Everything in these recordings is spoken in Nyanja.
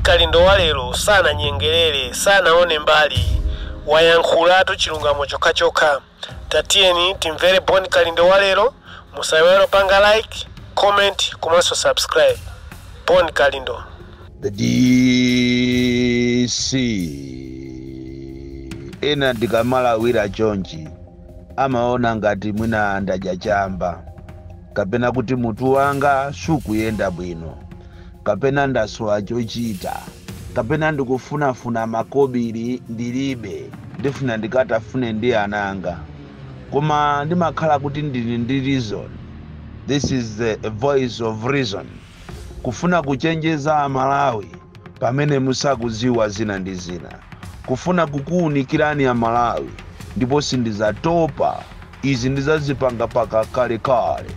Kalindo wa lero sananyengerere, sanaone mbali, wayankhulatu chilungamo chokhachokha. Tatiyeni timvere Bon Kalindo wa lero. Musaiwale panga like, comment komanso subscribe. Bon Kalindo. The DC ena ndikamalawira chonchi amaona ngati mwina ndadya chamba, kapena kuti mutu wanga sukuyenda bwino, kapena ndasowa chochita, kapena ndikufunafuna makobiri ndilibe, ndifuna ndikatafune ndi ananga. Koma ndimakhala kuti ndili ndi reason. This is the voice of reason, kufuna kuchenjeza Amalawi pamene musakuziwa zina ndi zina, kufuna kukuwunikirani Amalawi. Ndipo sindizatopa, izi ndizazipanga paka kalekale,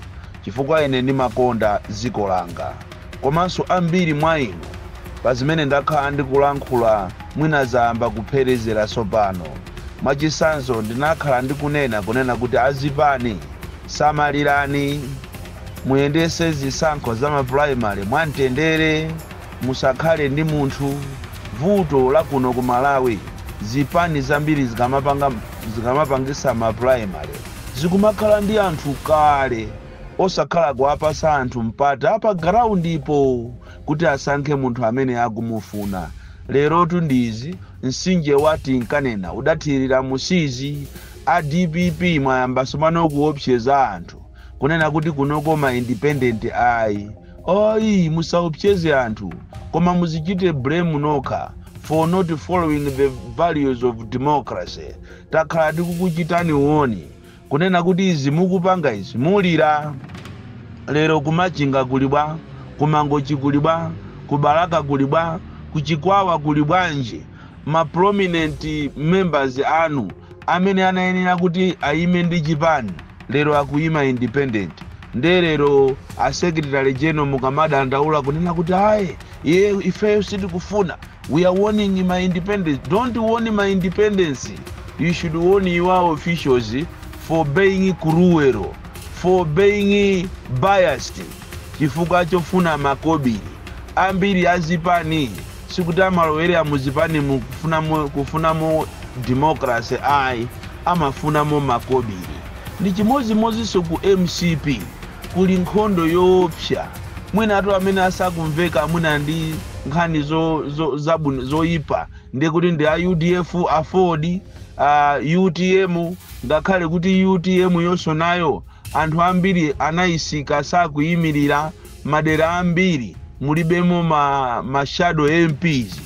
chifukwa ine ndimakonda dziko langa. Komanso ambiri mwa inu pa zimene ndakhala ndikulankhula mwina zayamba kupherezera tsopano. Mwachitsanzo, ndinakhala ndikunena kunena kuti azipani samalirani, muyendese zisankho za maprimary mwamtendere, musakhale ndi munthu. Vuto la kuno ku Malawi, zipani zambiri zikamapangisa maprimary zikumakhala ndi anthu kale, osakhala kuwapasa anthu mpata pa groundipo kuti asankhe munthu amene akumufuna. Lerotu ndizi mtsinje wati nkanena udathirira musizi. A DPP mwayamba tsopano kuopseza anthu kunena kuti kunoko ma independent ayi. Oyi, musaopseze anthu, koma muzichite blame nokha for not following the values of democracy. Takhala tikukuchitani uoni kunena kuti izi mukupanga izi mulira. Lero kumachinga kuli bwa, kumangochi kuli bwa, kubalaka kuli bwa, kuchikwawa kuli bwanji? Ma prominent members anu amene anayenera kuti ayime ndi chipani lero akuyima independent. Nde lero a secretary general mukamadandaula kunena kuti ayi, iye ifeyo sitikufuna, we are warning my independence. Don't warn my independence, you should warn your officials for being cruel, for being biased, chifukwa chofuna makobiri. Ambiri azipani sikuti amalowera muzipani kufunamo democracy ayi, amafunamo makobiri. Ndi chimodzimodzinso ku MCP kuli nkhondo yoopsa. Mwinatu amene asakumveka mwina ndi nkhani zoyipa ndiye kuti ndi a UDF, AFORD, UTM. Ngakhale kuti UTM yonso nayo anthu ambiri anayisika, sakuyimirira madera ambiri, mulibemo ma shadow MPs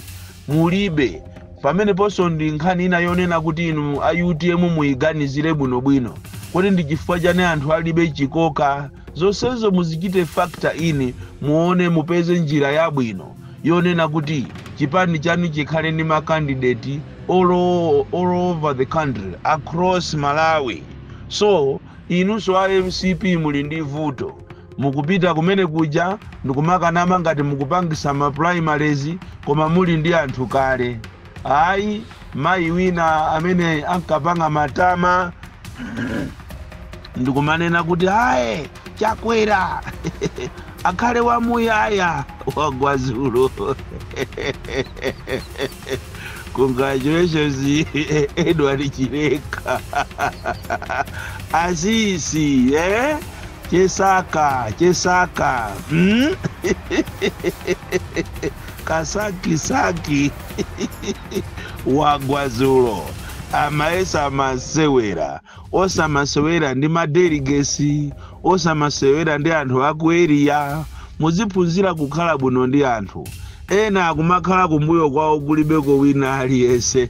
mulibe. Pameneponso ndi nkhani ina yonena kuti inu a UTM muyiganizire bwinobwino kuti ndi chifukwa chani anthu alibe chikoka. Zonsezo muzichite factor in, muone mupeze njira yabwino yonena kuti chipani chanu chikhale ndi macandidate all over the country, across Malawi. So inunso a MCP muli ndi vuto, mukupita kumene kuja ndikumakanama ngati mukupangisa ma primaries, koma muli ndi anthu kale. Ayi, mayi wina amene ankapanga matama ndikumanena kuti ayi, Chakwera akhale wamuyaya, wagwazulo. Congratulations, Edward Chileka asisi, eh? Chesaka chesaka, Kasakisaki wagwazulo. Amaesa amasewera, osamasewera ndi madelegates, osamasewera ndi anthu aku area. Muziphunzira kukhala bwino ndi anthu. Ena akumakhala kumbuyo kwawo kulibeko wina aliyense.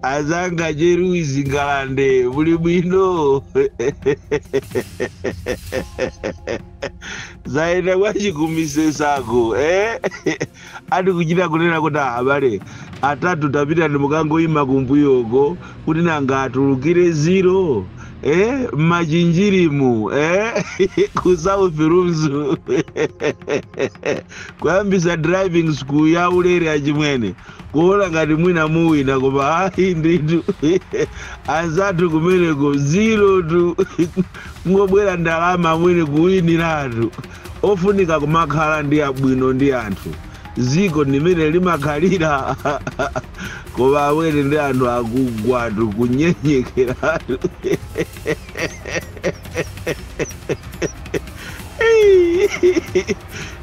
Azanga Cheruizi Ngalande muli bwino? Zaenda kwachikumisesako, eh? Ati kuchita kunena kuti abale atatu tapita ndi mukangoyima kumbuyoko kuti nanga atulukire zero. Machinjirimu, ku South Lunzu kuyambisa driving school ya ulere achimwene, kuona ngati mwina muwina, koma ayi ndithu, anzathu kumeneko zero tu, kungobwera ndalama mwene kuwiniratu. Ofunika kumakhala ndi abwino ndi anthu, ziko ndimene limakhalira, koma amwene ndi anthu akugwatu kunyenyekeratu.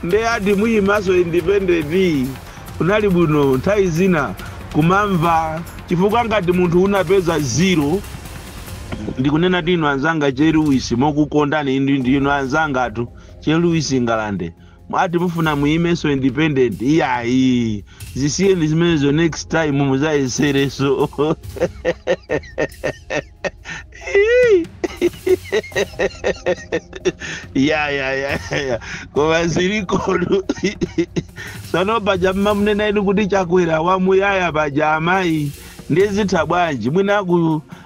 Ndi ati muyimaso independent, kunali bwino nthawi zina kumamva, chifukwa ngati munthu unapeza zero, ndikunena tino anzanga Cheluwisi, mokukondani indi ndino anzangatu Cheluwisi Ngalande, ati mufuna muyimenso independent, iyayi, zisiyeni zimenezo, next time muzayesereso. Ya, koma zilikodu sano paja mmamunena inu kuti Chakwera wamuyaya paja amayi ndizitha bwanji mwina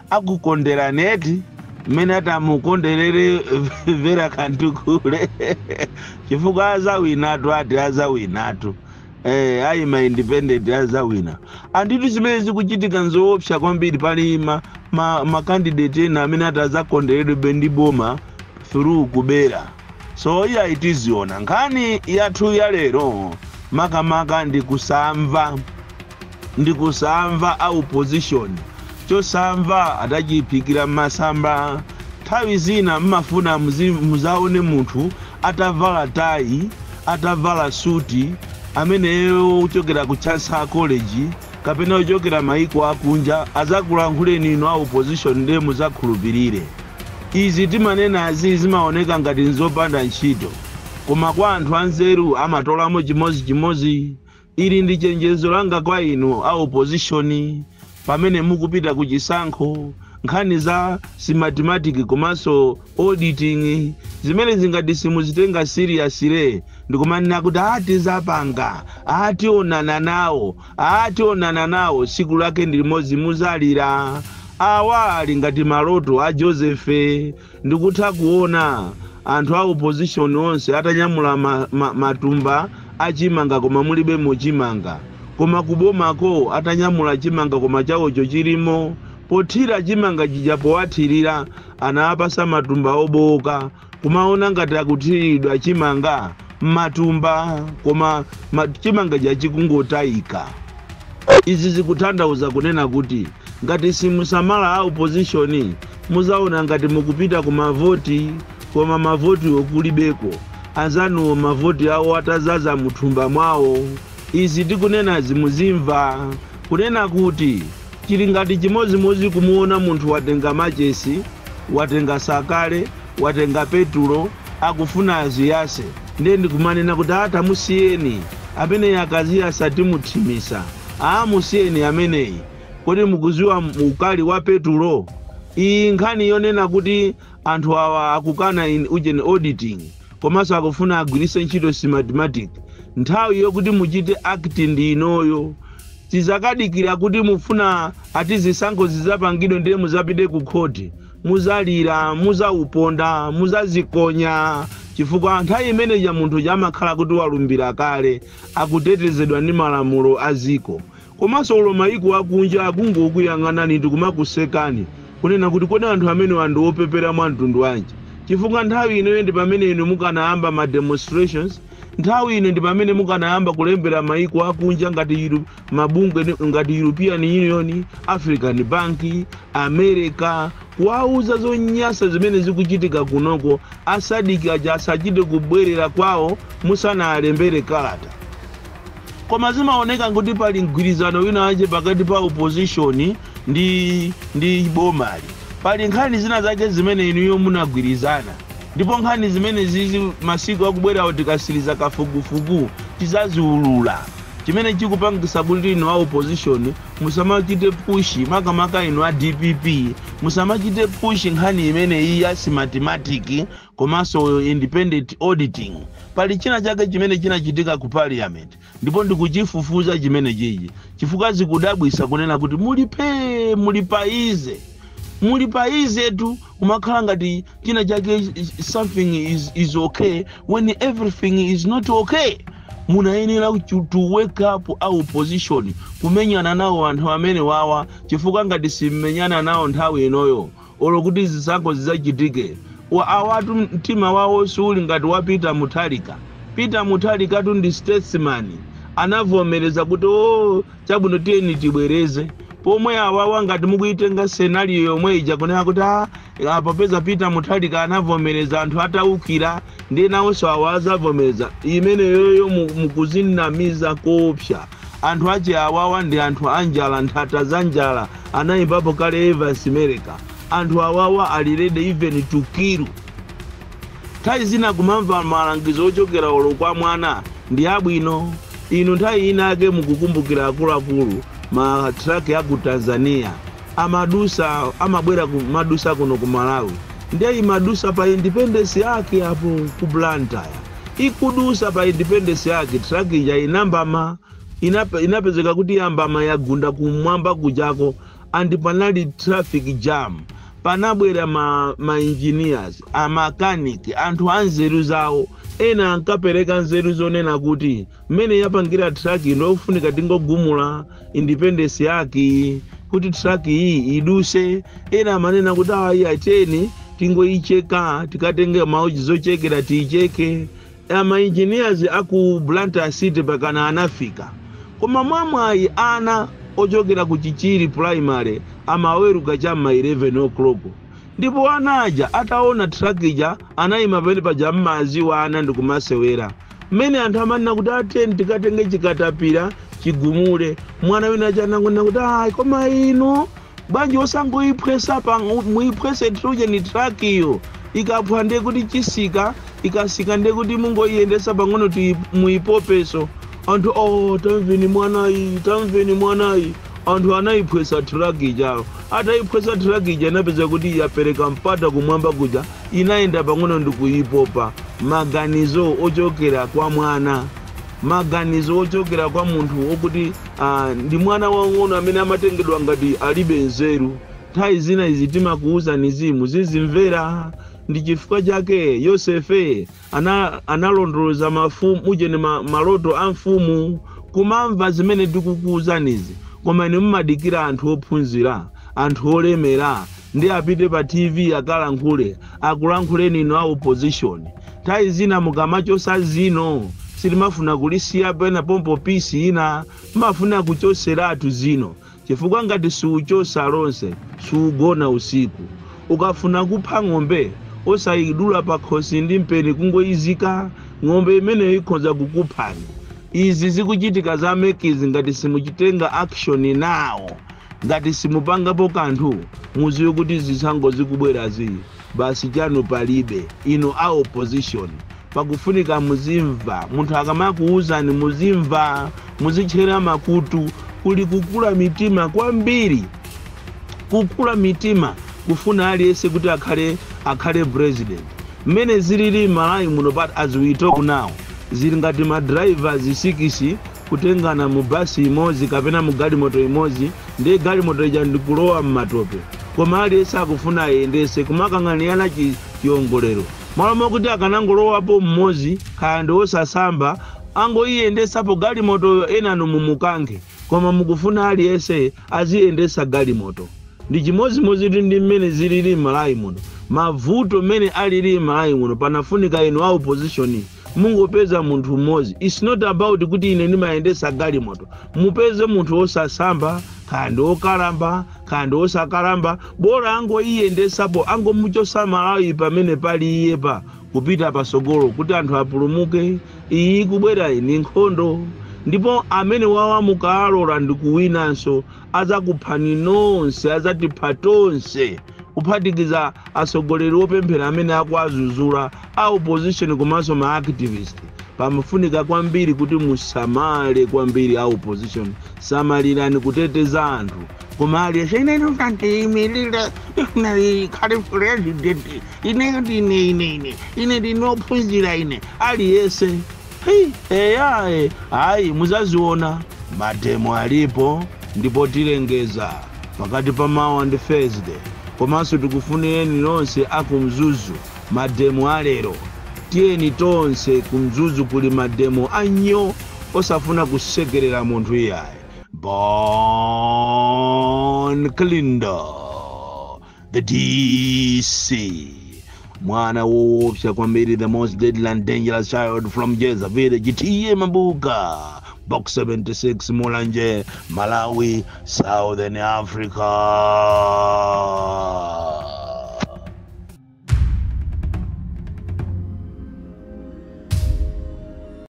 akukondera neti mmene atamukonderere Vera Kantukule, chifukwa azawinatu, ati azawinatu, ayima independent azawina. Anditu zimene zikuchitika nzoopsa kwambiri. Pali ma candidate ena amene ati azakonderedwe ndi boma through kubera. So iya, itiziona nkhani yathu ya lero makamaka ndikusamva a opposition, chosamva adachiphikira m'masamba. Nthawi zina mmafuna muzaone munthu atavala tayi, atavala suti, ameneyo kuchokera ku Chancellor College kapena kuchokera maiko akunja, azakulankhuleni inu a opposition ndiye muzakhulupirire. Izi timanenazi zimaoneka ngati nzopanda ntchito, koma kwa anthu anzeru amatolamo chimodzimodzi. Ili ndi chenjezo langa kwa inu a opposition pamene mukupita ku chisankho. Nkhani za Smartmatic komanso auditing zimene zingati simuzitenga seriously, ndikumanena kuti ati zapanga, ationana nawo, ationana nawo, tsiku lake ndi limodzi muzalira. Awa ali ngati maloto a Josefe. Ndikutha kuona anthu a opposition onse atanyamula matumba achimanga koma mulibe muchimanga, koma kubomako atanyamula chimanga koma chawocho chilimo. Pothira chimanga chija, powathirira anawapasa matumba obowoka, kumaona ngati akuthiridwa chimanga m'matumba, koma chimanga chachikungotayika. Izi zikutanthauza kunena kuti ngati simusamala a opposition, muzaona ngati mukupita ku mavoti, koma mavotiwo kulibeko, anzanuwo mavoti awo atazaza muthumba mwawo. Izi tikunenazi muzimva kunena kuti chili ngati chimodzimodzi kumuona munthu watenga machesi, watenga sakale, watenga petulo, akufuna aziyase, ndiye ndikumanena kuti atamusiyeni ameneyi, akaziyasa timuthimisa, amusiyeni ameneyi. Kodi mukuziwa ukali wa petulo? Iyi nkhani yonena kuti anthu awa akukana ujeni auditing komanso akufuna agwiritse ntchito Smartmatic, nthawi yokuti muchite act ndi inoyo. Tizakadikira kuti mufuna ati zisankho zizapangidwe ndiye muzapite ku khoti, muzalira, muzauponda, muzazikonya, chifukwa nthawi imeneja munthu chamakhala kuti walumbira kale, akutetezedwa ndi malamulo a ziko. Komanso ulo mayiko akunja akungokuyang'anani ndikumakusekani kunena kuti kodi anthu amene anthu opepera mwa mtundu wanji? Chifukwa nthawi inoyo ndi pamene inu mukanayamba ma demonstrations, nthawi ino ndi pamene mukanayamba kulembera mayiko akunja ngati mabungwe ngati European Union, African Bank, America, kuwauza zonyasa zimene zikuchitika kunoko. Asadiki aja asachite kubwerera kwawo musanalembere kalata. Koma zimaoneka kuti pali mgwirizano wina wache pakati pa opposition ndi bomali. Pali nkhani zina zake zimene inuyo munagwirizana, ndipo nkhani zimene zizi masiku akubwerawo tikasiriza kafukufuku tizaziulula chimene chikupangisa kuti inu a opposition musamachite push, makamaka inu a DPP, musamachite push nkhani imeneyi ya Smartmatic komanso independent auditing. Pali china chake chimene chinachitika ku parliament, ndipo ndikuchifufuza chimene chichi, chifukwa zikudabwisa kunena kuti mulipe muli paize. Muli pa izetu kumakhala ngati china chake, something is okay when everything is not okay. Munayenera to wake up a opposition, kumenyana nawo anthu amene wawa, chifukwa ngati simmenyana nawo nthawi inoyo, olo kuti zisankho zidzachitike, awatu mtima wawo suli ngati wa Peter Mutharika. Peter Mutharikatu ndi statesman, anavomereza kuti, "O chabwino, tiyeni tibwereze." Pomwe awawa, ngati mukuitenga scenario yomwe ija, kunena kuti, "Ah, popeza Peter Mutharika anavomereza anthu atawukira, ndiye nawonso awa azavomereza," imeneyoyo mukuzinamiza koopsa. Anthu ache awawa ndi anthu anjala, nthata za njala. Anayimbapo kale Evans Mereka. Anthu awawa ali ready even to kill. Nthawi zina kumamva malangizo ochokera olo kwa mwana ndi abwino. Inu, nthawi inake mukukumbukira, akuluakulu, matraki aku Tanzania amadusa, amabwera kumadusa kuno ku Malawi. Ndiye imadusa pa Independence yake apo ku Blantyre. Ikudusa pa Independence yake, traki ija inambama, inapezeka kuti yambama, yagunda kumwamba kujako, and panali traffic jam. Panabwera ma engineers, amakaniki, anthu anzeru zawo. Ena ankapereka nzeru zonena kuti mmene yapangira traki, ndofunika tingogumula Independence yake kuti traki iyi iduse. Ena amanena kuti, "Ayi, ateni tingoyicheka, tikatenge mauji zochekera tiyicheke." Ama engineers aku Blantyre City pakana anafika. Koma mwamwayi, ana ochokera ku Chichiri Primary amaweruka cham'ma 11 o'clock, ndipo ana aja ataona traki ija anayima pamene paja mmaziwa ana ndikumasewera. Mmene anthu amanena kuti, "Ateni tikatenge chikatapira chigumule," mwana wina aja anangonena kuti, "Ayi, koma inu bwanji osangoyiphwesa pa muyiphwese trujeni trakiyo? Ikaphwa ndiye kuti chisika, ikasika ndiye kuti mungoyiyendesa pang'ono, muyipopeso." Anthu, "Oh, tamveni mwanayi, tamveni mwanayi." Anthu anayiphwesa traki ijayo. Atayiphwesa traki ija, inapeza kuti yapereka mpata kumwamba kuja, inayenda pang'ono ndikuyipopa. Maganizo ochokera kwa mwana, maganizo ochokera kwa munthu wokuti ndi mwana wang'ono amene amatengedwa ngati alibe nzeru. Nthawi zina izi timakuwuzani zimu zizimvera. Ndi chifukwa chake Yosefe analondoloza mafumu ujeni maloto a mfumu. Kumamva zimene tikukuwuzanizi, koma inu mmadikira anthu ophunzira, anthu olemera ndi apite pa TV akalankhule, akulankhuleni inu a opposition. Nthawi zina mukamachosa zino, sitimafuna kulisiya pena pompo pisi ina, mafuna kuchoseratu zino, chifukwa ngati siuchosa lonse, siugona usiku. Ukafuna kupha ng'ombe, osayidula pakhosi ndi mpeni kungoyizika. Ng'ombe imeneyo ikhoza kukuphani. Izi zikuchitika za MEC zi, ngati simuchitenga action nawo, ngati simupangapo kanthu, muziwe kuti zisankho zikubwerazi basi chanu palibe. Inu a opposition, pakufunika muzimva. Munthu akamakuwuzani, muzimva, muzitchera makutu. Kuli kukula mitima kwambiri, kukula mitima, kufuna aliyense kuti akhale president. Mmene zilili Malawi muno, but as we talk now, zili ngati ma drivers 6 kutengana mu basi imodzi kapena mu galimoto imodzi, ndiye galimoto ija ndikulowa mmatope, koma aliyense akufuna ayendese, kumakang'anirana chiongolero, malo mokuti akanangolowapo mmodzi, kaya ndi osasamba, angoyiyendesapo galimotoyo, enanu mumukankhe. Koma mukufuna aliyense aziyendesa galimoto. Ndi chimodzimodzi ndi mmene zilili m'Malawi muno. Mavuto mmene alili m'Malawi muno, panafunika inu a opposition mungopeza munthu mmodzi. It's not about kuti ine ndimayendesa galimoto. Mupeze munthu osasamba, kaya ndi okalamba, kaya ndi osakalamba, bola angoyiyendesapo, angomuchosa Malawi pamene pali iye pa kupita pasogolo, kuti anthu apulumuke. Iyi ikubwera ni nkhondo, ndipo amene wawa mukalola ndikuwinanso, adzakuphani nonse, adzatipha tonse, kuphatikiza atsogoleri opemphera amene akuazuzula a opposition komanso ma activist. Pamafunika kwambiri kuti musamale kwambiri a opposition, samalirani kuteteza anthu. Koma aliyense, "Ine ndiyimirire, ndifuna ikhale president, ine ndine, ine ine ine ndinophunzira, ine," aliyense, hey, eyae, hayi, muzaziona. Mademo alipo, ndipo tilengeza pakati pa mawa ndi Thursday. Komanso tikufunireni nonse akumzuzu mademo alero. Tiyeni tonse kumzuzu kuli mademo anyo, osafuna kusekerera munthu iyayi. Bon Kalindo, the DC, mwana woopsa kwambiri, the most deadly and dangerous child from Jeza Village, T/A Mabuka, Box 76, Mulanje, Malawi, Southern Africa.